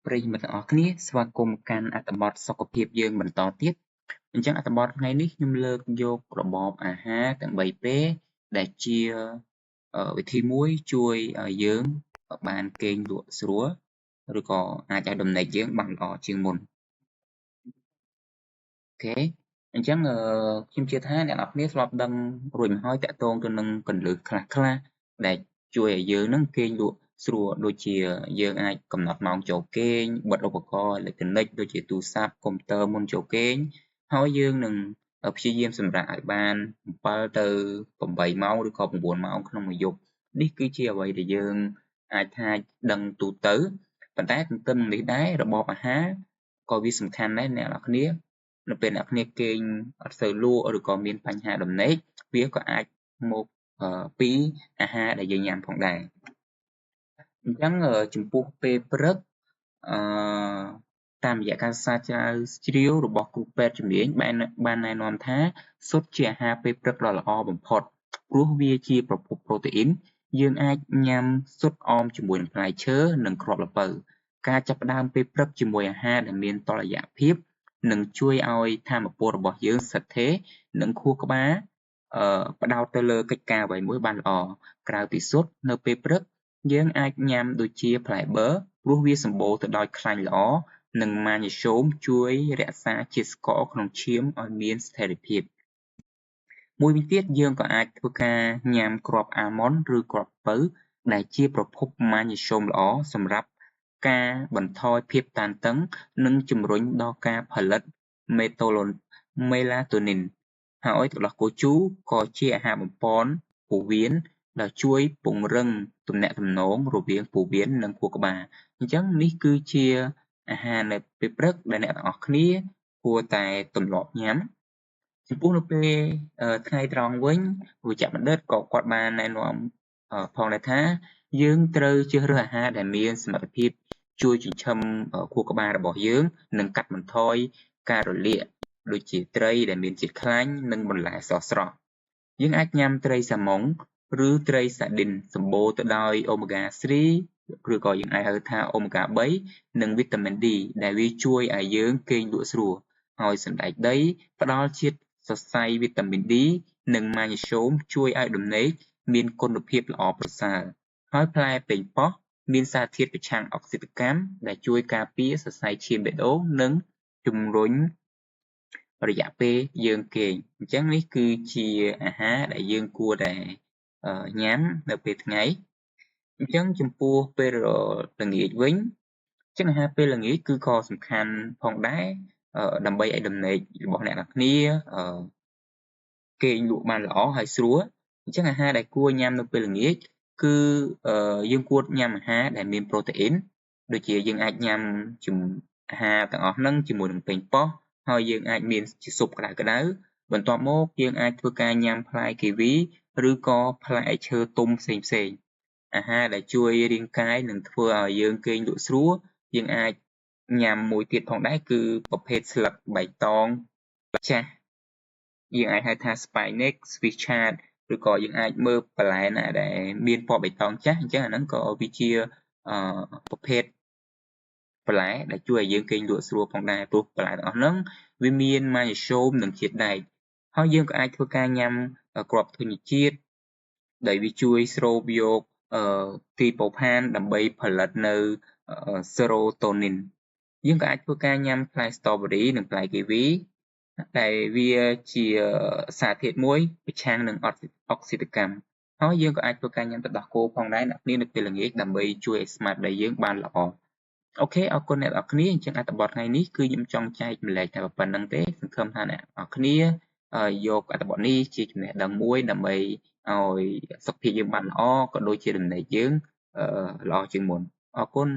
ប្រិយមិត្តទាំងអស់គ្នាស្វាគមន៍កាន់អត្ថបទសុខភាពយើងបន្តទៀតអញ្ចឹងអត្ថបទថ្ងៃនេះខ្ញុំលើកយករបបអាហារទាំង3ពេលដែលជាវិធីមួយជួយឲ្យយើងបានគេងលក់ស្រួលឬក៏អាចឲ្យដំណេកយើងបានល្អជាងមុនអូខេអញ្ចឹងខ្ញុំជឿថាអ្នកនរគ្នាធ្លាប់ដឹងរួចមកហើយតាក់ទងទៅនឹងកន្លឹះខ្លះខ្លះដែលជួយឲ្យយើងនឹងគេងលក់ស្រួលដូចជាយើងអាចកំណត់ម៉ោងចូលគេងបិទឧបករណ៍អេឡិចត្រូនិកដូចជាទូរស័ព្ទកុំព្យូទ័រមុនចូលគេងហើយយើងនឹងព្យាយាមសម្រាកឲ្យបាន7ទៅ8ម៉ោងឬក៏9ម៉ោងក្នុងមួយយប់នេះគឺជាអ្វីដែលយើងអាចថាដឹងទូទៅប៉ុន្តែទន្ទឹមនឹងនេះដែររបបអាហារក៏វាសំខាន់ដែរអ្នកនរគ្នានៅពេលអ្នកគ្នាគេងអត់សូវលក់ឬក៏មានបញ្ហាដំណេកវាក៏អាចមកពីអាហារដែលយើងញ៉ាំផងដែរអញ្ចឹងចំពោះពេលព្រឹកអឺតាមរយៈការសិក្សាស្រាវជ្រាវរបស់គ្រូពេទ្យជំនាញបានបានណែនាំថាស៊ុតជាអាហារពេលព្រឹកដ៏ល្អបំផុតព្រោះវាជាប្រភពប្រូតេអ៊ីនយើងអាចញ៉ាំស៊ុតអមជាមួយនឹងផ្លែឈើនិងគ្រាប់ល្ពៅការចាប់ផ្ដើមពេលព្រឹកជាមួយអាហារដែលមានតុល្យភាពនឹងជួយឲ្យថាមពលរបស់យើងស្ថិតស្ថេរនិងខួរក្បាលផ្ដោតទៅលើកិច្ចការអ្វីមួយបានល្អក្រៅពីស៊ុតនៅពេលព្រឹកយើងអាចញ៉ាំដូចជាផ្លែប័រព្រោះវាសម្បូរទៅដោយខ្លាញ់ល្អនិងម៉ាញ៉េស្យូមជួយរក្សាជាតិស្ករក្នុងឈាមឲ្យមានស្ថិរភាពមួយវិញទៀតយើងក៏អាចធ្វើការញ៉ាំគ្រាប់អាម៉ុនឬគ្រាប់ពៅដែលជាប្រភពម៉ាញ៉េស្យូមល្អសម្រាប់ការបន្ថយភាពតានតឹងនិងជំរុញដល់ការផលិតមេឡាតូនីនហើយទឹកដោះគោជូរក៏ជាអាហារបំប៉នពោះវៀនដែលជួយពង្រឹងទំនាក់ទំនងរវាងពោះវៀននិងខួរក្បាលអញ្ចឹងនេះគឺជាអាហារនៅពេលព្រឹកដែលអ្នកទាំងអស់គ្នាគួរតែទម្លាប់ញ៉ាំចំពោះនៅពេលថ្ងៃត្រង់វិញវេជ្ជបណ្ឌិតក៏គាត់បានណែនាំផងដែរថាយើងត្រូវជ្រើសរើសអាហារដែលមានសមត្ថភាពជួយចិញ្ចឹមខួរក្បាលរបស់យើងនិងកាត់បន្ថយការរលាកដូចជាត្រីដែលមានជាតិខ្លាញ់និងបន្លែស្រស់ៗយើងអាចញ៉ាំត្រីសាម៉ុងឬត្រីសាឌីនសម្បូរទៅដោយអូមេហ្គា3ឬក៏យើងអាចហៅថាអូមេហ្គា3និងវីតាមីន D ដែលវាជួយឲ្យយើងគេងលក់ស្រួលហើយសណ្តែកដីផ្ដល់ជាតិសរសៃវីតាមីន D និងម៉ាញ៉េស្យូមជួយឲ្យដំណេកមានគុណភាពល្អប្រសើរហើយផ្លែប៉េងប៉ោះមានសារធាតុប្រឆាំងអុកស៊ីតកម្មដែលជួយការពារសរសៃឈាមបេះដូងនិងជំរុញរយៈពេលយើងគេងអញ្ចឹងនេះគឺជាអាហារដែលយើងគួរតែញ៉ាំនៅពេលថ្ងៃអញ្ចឹងចំពោះពេលល្ងាចវិញអញ្ចឹងអាហារពេលល្ងាចគឺក៏សំខាន់ផងដែរដើម្បីឲ្យដំណេករបស់អ្នកនរគ្នាគេងលក់បានល្អហើយស្រួលអញ្ចឹងអាហារដែលគួរញ៉ាំនៅពេលល្ងាចគឺយើងគួរញ៉ាំអាហារដែលមានប្រូតេអ៊ីនដូចជាយើងអាចញ៉ាំអាហារទាំងអស់ហ្នឹងជាមួយនឹងប៉េងប៉ោះហើយយើងអាចមានជាស៊ុបក្តៅៗបន្ទាប់មកយើងអាចធ្វើការញ៉ាំផ្លែគីវីឬក៏ផ្លែឈើទុំផ្សេងៗអាហារដែលជួយរាងកាយនិងធ្វើឲ្យយើងគេងលក់ស្រួលយើងអាចញ៉ាំមួយទៀតផងដែរគឺប្រភេទស្លឹកបៃតងចាស់យើងអាចហៅថា spinach Swiss chard ឬក៏យើងអាចមើលបន្លែណាដែលមានពណ៌បៃតងចាស់អញ្ចឹងអាហ្នឹងក៏វាជាប្រភេទបន្លែដែលជួយឲ្យយើងគេងលក់ស្រួលផងដែរព្រោះបន្លែទាំងអស់ហ្នឹងវាមានម៉ាញ៉េស្យូមនិងជាតិដែកហើយយើងក៏អាចធ្វើការញ៉ាំគ្រាប់ធញ្ញជាតិដែលវាជួយស្រូបយកទីបូផានដើម្បីផលិតនៅសេរ៉ូតូនីនយើងក៏អាចធ្វើការញ៉ាំផ្លែស្ទ្រូប៊េរីនិងផ្លែគីវីដែលវាជាសារធាតុមួយប្រឆាំងនឹងអុកស៊ីតកម្មហើយយើងក៏អាចធ្វើការញ៉ាំទឹកដោះគោផងដែរអ្នកគ្នានៅពេលល្ងាចដើម្បីជួយឲ្យស្មារតីយើងបានល្អអូខេអរគុណអ្នកនរគ្នាអញ្ចឹងអត្ថបទថ្ងៃនេះគឺខ្ញុំចង់ចែកម្លែកតែប៉ុណ្្នឹងទេសង្ឃឹមថាអ្នកនរគ្នាយកអត្ថបទនេះជាចំណេះដឹងមួយដើម្បីឲ្យសុខភាពយើងបានល្អក៏ដូចជាដំណេកយើងល្អជាងមុនអរគុណ។